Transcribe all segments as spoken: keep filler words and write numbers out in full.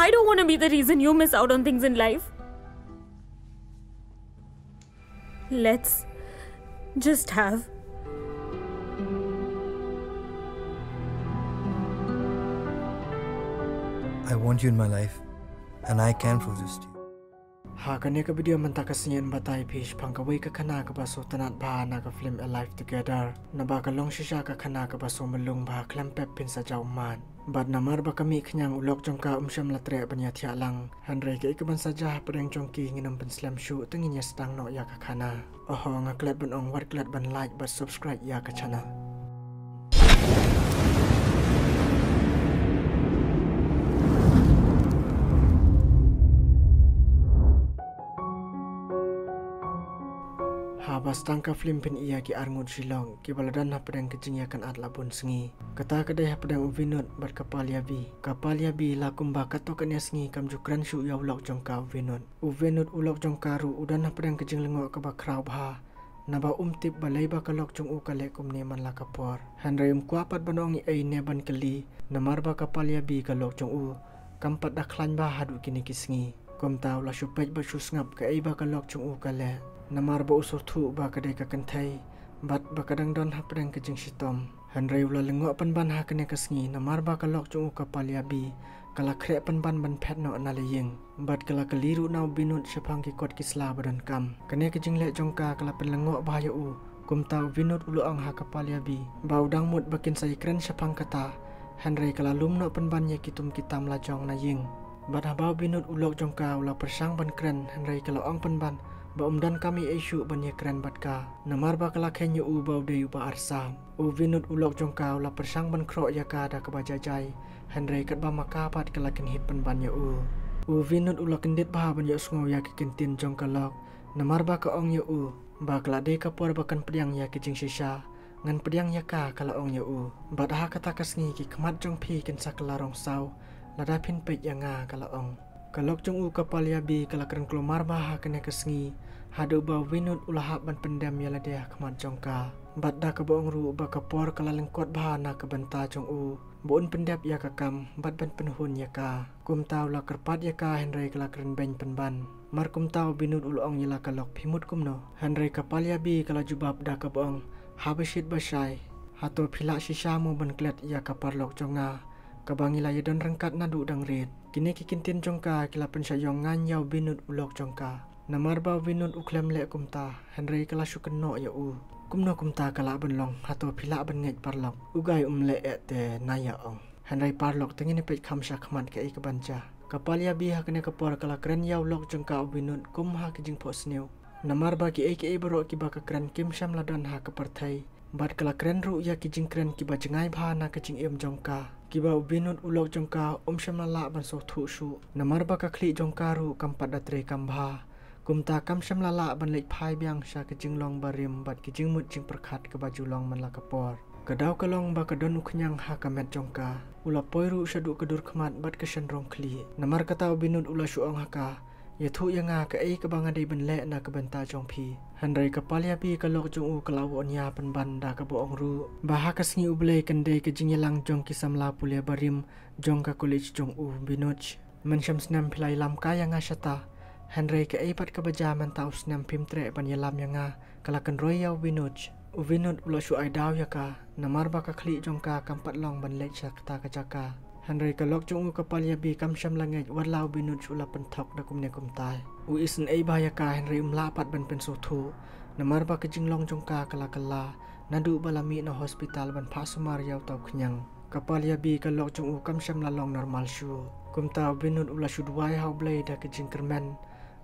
I don't want to be the reason you miss out on things in life. Let's just have. I want you in my life, and I can prove this to you. Ha kane ka video mynta ka sngi yn batai phi shaphang kawei ka khana kaba sngewtynnat bha na ka film Alive Together. Naba ka long shisha ka khana kaba sngewmlung bha khlem pep phin sa jaw ummat. Bad namar ba ka mih khñiang u lok jong ka um shym la treh ban ïa thiah lang. Hynrei kaei kaban sa jia hapdeng jong ki ngin ym pynslem shuh, te ngin ïa sdang noh ïa ka khana. Oho, nga klet ban ong wat klet ban like bad subscribe ïa ka channel. Haba sdang ka film phin ïa ki arngut shi lok kiba la don hapdeng ka jingïakynad la bun sngi. Kata ka dei hapdeng u Vinod bad ka Palyabi. Ka Palyabi la kumba katto katne sngi kam ju kren shuh ïa u lok jong ka u Vinod. U Vinod u lok jong ka ruh u don hapdeng ka jinglyngngoh kaba khraw bha. Naba um tip balei ba ka lok jong u ka leh kumne man la ka por. Hynrei um kwah pat ban ong ei ne ban kylli. Namar ba ka Palyabi ka lok jong u kam pat da khlaiñ bha haduh kine ki sngi. Kumta u la shu peit bad shu sngap kaei ba ka lok jong u ka leh. Namar ba u sngewthuh ba ka dei ka kynthei bad ba ka dang don hapdeng ka jingshitom. Hynrei u la lyngngoh pynban ha kane ka sngi namar ba ka lok jong u ka Palyabi ka la khreh pynban ban phet noh na la ïing. Bad ka la kylli ruh na u Vinod shaphang ki kot ki sla ba donkam. Kane ka jingleh jong ka ka la pynlyngngoh bha ïa u. Kumta u Vinod u la ong ha ka Palyabi ba u dang mut ba kin sa ïakren shaphang kata. Hynrei ka la lum noh pynban ïa ki tum ki tam la jong na ïing. Bad haba u Vinod u lok jong ka u la pyrshang ban kren hynrei ka la ong pynban ba um donkam ei ei shuh ban ïakren bad ka. Namar ba ka la kheiñ ïa u ba u dei uba arsap. U Vinod u lok jong ka u la pyrshang ban khroh ïa ka da kaba jai jai. Hynrei katba ma ka pat ka la kynhit pynban ïa u. U Vinod u la kyndit bha ban ïohsngew ïa ki kyntien jong ka lok. Namar ba ka ong ïa u ba ka la dei ka por ba kan pdiang ïa ki jingshisha. Ngan pdiang ïa ka, ka la ong ïa u. Bad ha kata ka sngi ki khmat jong phi kin sa kylla rong saw lada phin peit ïa nga, ka la ong. Ka lok jong u ka Palyabi ka la kren kulmar bha ha kane ka sngi. Haduh ba u Vinod u la hap ban pyndem ïa lade ha khmat jong ka. Bad da kaba ong ruh ba ka por ka la lyngkot bha na ka bynta jong u ba un pyndep ïa ka kam bad ban pynhun ïa ka. Kumta u la kyrpad ïa ka hynrei ka la kren beiñ pynban. Mar kumta u Vinod u la ong ïa la ka lok, phi mut kumno? Hynrei ka Palyabi ka la jubab da kaba ong, haba shit ba shai, hato phi lah shisha mo ban klet ïa ka paralok jong nga kaba ngi la ïadon ryngkat naduh dang rit? Kine ki kyntien jong ka ki la pynshah ïong ngan ïa u Vinod u lok jong ka. Namar ba u Vinod u khlem leh kumta, hynrei ka la shu kynnoh ïa u. Kumno kumta ka lah ban long, hato phi lah ban ngeit paralok? U guy um leh eh te na ïa ong. Hynrei paralok, te ngin ïa peit kham sha khmat kaei kaban jia. Ka Palyabi ha kane ka por ka la kren ïa u lok jong ka u Vinod kum ha ki jingphohsniew. Namar ba kiei kiei baroh kiba ka kren kim shym la don ha ka pyrthei. Bad ka la kren ruh ïa ki jingkren kiba jngai bha na ka jingim jong ka, kiba u Vinod u lok jong ka um shym la lah ban sngewthuh shuh. Namar ba ka khlieh jong ka ruh kam pat da trei kam bha. Kumta kam shym la lah ban leit phai biang sha ka jinglong barim bad ka jingmut jingpyrkhat kaba ju long man la ka por. Ka daw ka long ba ka don u khñiang ha ka met jong ka. U la poi ruh shaduh ka dur khmat bad ka shynrong khlieh. Namar kata u Vinod u la shu ong ha ka, ïathuh ïa nga kaei kaba nga dei ban leh na ka bynta jong phi. Hynrei ka Palyabi ka lok jong u ka la wan ïa pynban da kaba ong ruh ba ha ka sngi U Blei kan dei ka jingïalang jong ki samla pule barim jong ka college jong u Vinod. Mynshem snem phi la ïalam kai ïa nga shata. Hynrei kaei pat kaba jia mynta u snem phim treh ban ïalam ïa nga, ka la kynroi ïa u Vinod. U Vinod u la shu ai daw ïa ka, namar ba ka khlieh jong ka kam pat long ban leit sha kata ka jaka. Hynrei ka lok jong u ka Palyabi kam shym la ngeit wat la u Vinod u la pynthok da kumne kumtai. U isynei bha ïa ka hynrei um lah pat ban pynsngewthuh. Namar ba ka jinglong jong ka ka la kylla, naduh ba la mih na hospital ban phah sumar ïa uta u khñiang. Ka Palyabi ka lok jong u kam shym la long normal shuh. Kumta u Vinod u la shu duwai ha U Blei da ka jingkyrmen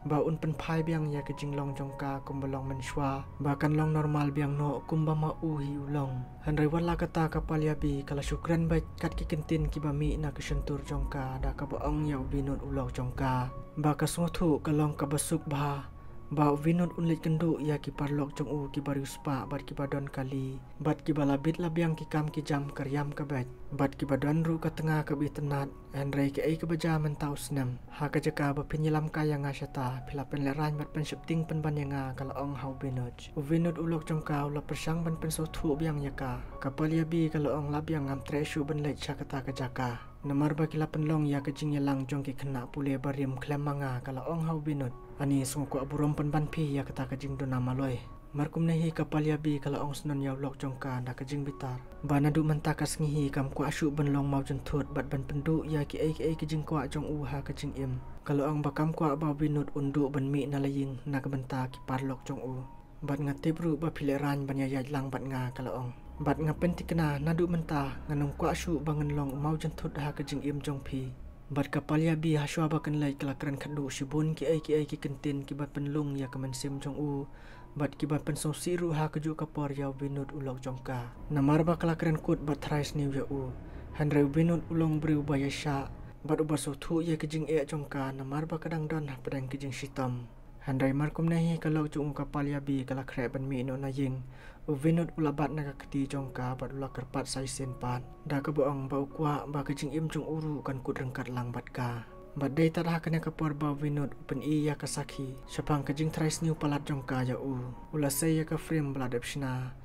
ba un pynphai biang ïa ka jinglong jong ka kumba long mynshuwa, ba kan long normal biang noh kumba ma u hi u long. Hynrei wat la kata ka Palyabi ka la shu kren beit kat ki kyntien kiba mih na ka shyntur jong ka da kaba ong ïa u Vinod u lok jong ka ba ka sngewthuh ka long kaba suk bha ba u Vinod un leit kynduh ïa ki paralok jong u kiba riewspah bad kiba don kali bad kiba la bit la biang ki kam ki jam ka riam ka beit bad kiba don ruh ka tnga kaba itynnad. Hynrei kaei kaba jia mynta u snem, ha ka jaka ba phin ïalam kai ïa nga shata, phi la pynlehraiñ bad pynsheptieng pynban ïa nga, ka la ong ha u Vinod. U Vinod u lok jong ka u la pyrshang ban pynsngewthuh biang ïa ka. Ka Palyabi ka la ong, lah biang, ngam treh shuh ban leit sha kata ka jaka. Namar ba ki la pynlong ïa ka jingïalang jong ki khynnah pule barim khlem ma nga, ka la ong ha u Binod. Ani, sngew kwah burom pynban phi ïa kata ka jingduna maloi. Mar kumne hi ka Palyabi ka la ong snon ïa u lok jong ka da ka jingbitar ba naduh mynta ka sngi hi kam kwah shuh ban long mawjynthut bad ban pynduh ïa kiei kiei ki jingkwah jong u ha ka jingim. Ka la ong ba kam kwah ba u Binod un duh ban mih na la ïing na ka bynta ki paralok jong u. Bad nga tip ruh ba phi lehraiñ ban ïaid lang bad nga, ka la ong. Bad nga pynthikna naduh mynta ngan ym kwah shuh ba ngan long u mawjynthut ha ka jingim jong phi. Bad ka Palyabi hashwa ba kan leit ka la kren khadduh shibun kiei kiei ki kyntien kiba pynlung ïa ka mynsiem jong u bad kiba pynsngewsih ruh ha kajuh ka por ïa u Binod u lok jong ka. Namar ba ka la kren kut bad trai sniew ïa u. Hynrei u Binod u long briew ba ïaishah bad uba sngewthuh ïa ka jingeh jong ka namar ba ka dang don hapdeng ka jingshitom. Hynrei mar kumne hi ka lok jong u ka Palyabi ka la khreh ban mih noh na ïing. U Binod u la bat na ka kti jong ka bad u la kyrpad sa shisien pat da kaba ong ba u kwah ba ka jingim jong u ruh kan kut ryngkat lang bad ka. Bad dei tad ha kane ka por ba u Binod u pyni ïa ka sakhi shaphang ka jingtrai sniew palat jong ka ïa u. U la sei ïa ka frame ba la dep shna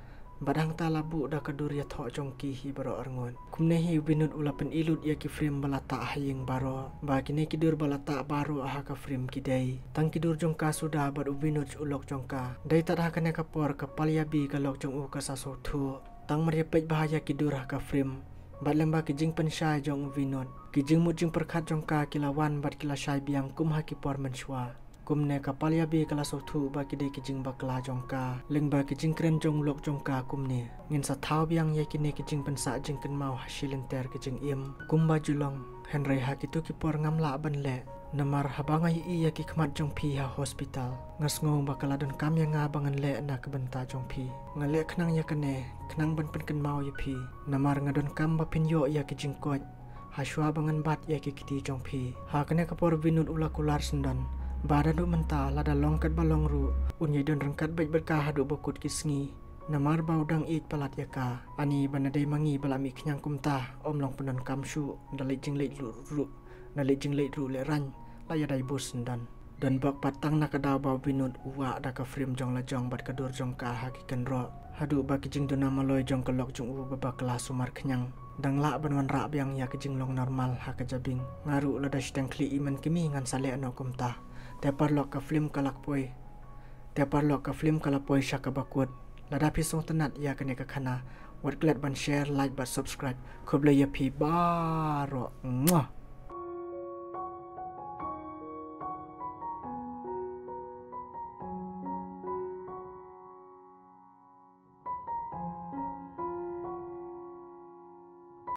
bad hangta la buh da ka dur ïathoh jong ki hi baroh arngut. Kumne hi u Binod u la pyni lut ïa ki frame ba la tah ha ïing baroh ba kine ki dur ba la tah baroh ha ka frame ki dei tang ki dur jong ka suda bad u Binod u lok jong ka. Dei tad ha kane ka por ka Palyabi ka lok jong u ka sa sngewthuh. Tang mar ïa peit bha ïa ki dur ha ka frame bad lyngba ki jingpynshai jong u Binod, ki jingmut jingpyrkhat jong ka ki la wan bad ki la shai biang kum ha ki por mynshuwa. Kumne ka Palyabi ka la sngewthuh ba ki dei ki jingbakla jong ka lyngba ki jingkren jong u lok jong ka kumne. Ngin sa thaw biang ïa kine ki jingpynsah jingkynmaw ha shi lynter ka jingim kumba ju long. Hynrei ha kito ki por ngam lah ban leh namar haba nga ïohi ïa ki khmat jong phi ha hospital, nga sngew ba ka la donkam ïa nga ba ngan leh na ka bynta jong phi. Nga leh khnang ïa kane khnang ban pynkynmaw ïa phi namar nga donkam ba phin ïoh ïa ki jingkoit hashwa ba ngan bat ïa ki kti jong phi. Ha kane ka por u Binod u la kular syndon ba naduh mynta lada long katba long ruh un ïai don ryngkat beit bad ka haduh ba kut ki sngi. Namar ba u dang ïeit palat ïa ka. Ani, ba na dei ma ngi ba la mih khñiang kumta ym long pyndonkam shuh. Da leit jingleit ruh ruh, da leit jingleit ruh lehraiñ la ïadei bus syndon. Don bok pat tang na ka daw ba u Binod u wah da ka frame jong la jong bad ka dur jong ka ha ki kynroh. Haduh ba ki jingduna maloi jong ka lok jong u ba bakla sumar khñiang dang lah ban wanrah biang ïa ka jinglong normal ha ka jabieng. Nga ruh lada shiteng khlieh i man kmie ngan sa leh noh kumta. Te paralok, ka film ka la poi. Te paralok, ka film ka la poi sha kaba kut. Lada phi sngewtynnat ïa kane ka khana, wat klet ban share, like bad subscribe. Khublei ïa phi baroh. Mwah.